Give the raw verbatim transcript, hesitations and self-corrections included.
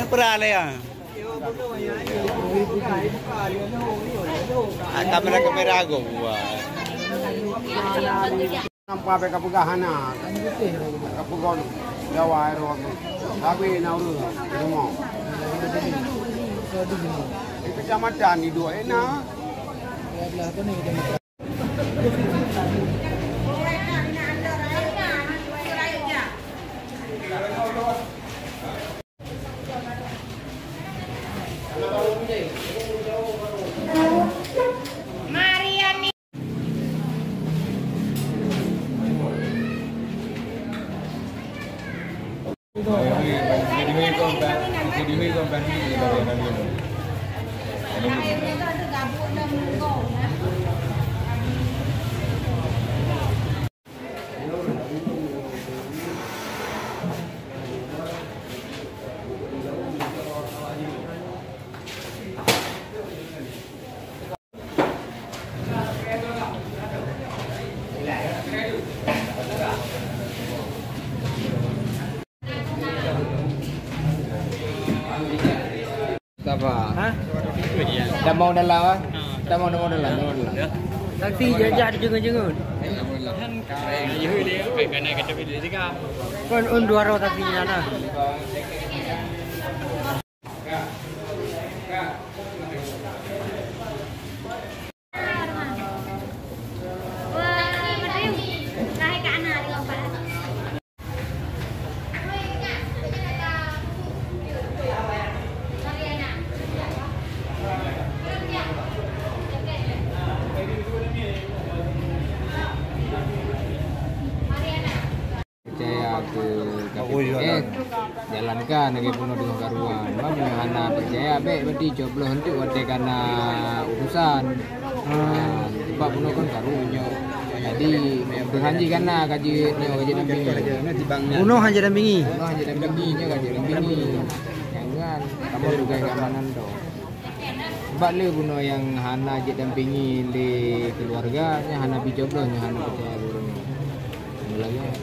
Pera le ya. Ah, kamera-kamera aku buat. Nampak apa kapeugah hana? Kapeugah Jawa ero aku. Tapi na urus rumah. Di kecamatan di dua ena. Sapa? Ha? Damong dalam, ah? Damong, damong dalam, damong dalam. Taksi jajah dijengeu-jengeu. Kon un dua roh taksi nyan, ah. Peucaya keu K P P S, jalankan lagèe bunoe deungon karuan. Bah meunyoe hana peucaya, bèk berarti cobloh eunteuk watèe ka na urusan. Ha, sebab bunoe kan karu nyoe. Jadi, Tuhan jih ka na ka jeuet nyoe, ka jeuet dampingi. Bunoe hana jeuet dampingi. Bunoe hana jeuet dampingi, nyoe ka jeuet dampingi. Jangan, kamoe tugaih keamanan tu. Bak le bunoe nyang hana jeuet dampingi lé keuluwarga, nyan hana picobloh, nyan hana peucaya lé ureueng. Mulai nyan.